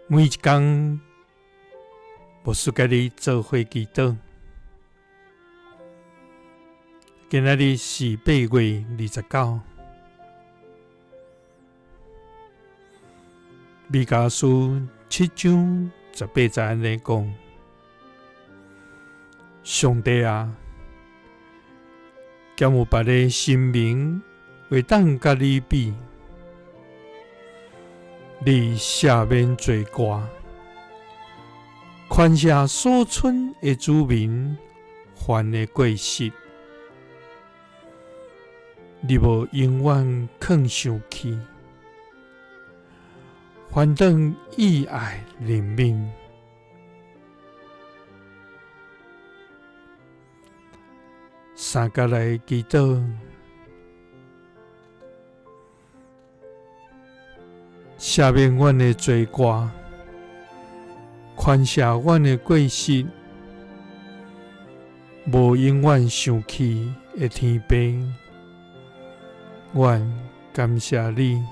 每一工，牧師佮你做伙祈禱。今仔日是8月29，彌迦書7章18節按呢講：上帝啊，敢有別个神明會當佮你比？你赦免罪過，寬赦所村的子民犯的過失，你無永遠囥生氣，反轉意愛憐憫。三佮來祈禱。赦免阮的罪過，寬赦阮的過失，無永遠生氣的天父，阮感謝你，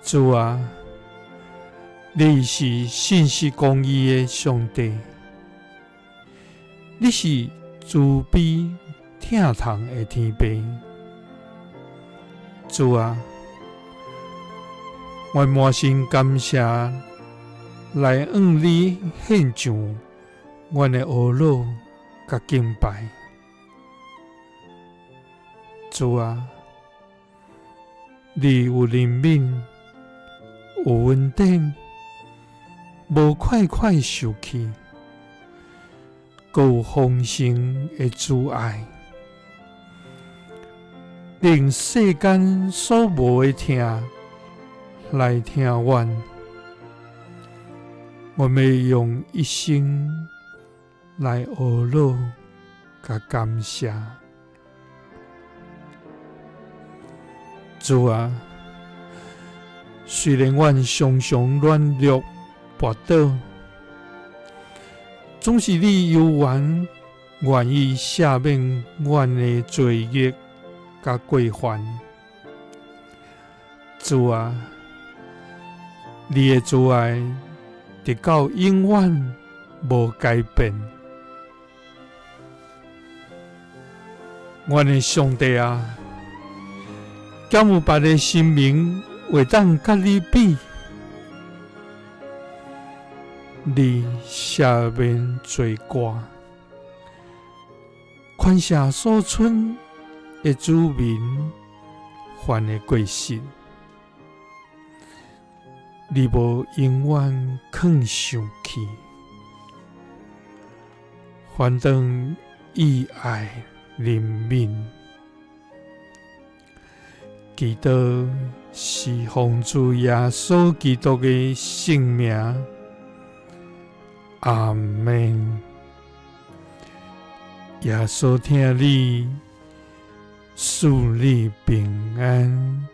主啊，你是信實公義的上帝，你是慈悲疼痛的天父，主啊，阮滿心感謝來向你獻上阮的呵咾佮敬拜。主啊，你有憐憫，有恩典，無快快受氣，閣有豐盛的慈愛，用世間所無的疼來疼阮，阮欲用一生來呵咾佮感謝。主啊，雖然阮常常軟弱跋倒，總是你猶原願意赦免阮的罪孽佮過犯。主啊，你的慈愛直到永遠無改變。阮的上帝啊，敢有別个神明會當佮你比？你赦免罪過，寬赦所村的子民犯的過失，你無永遠囥生氣，反轉以愛憐憫。祈禱是奉主耶穌基督的聖名，阿們。耶穌疼你，賜你平安。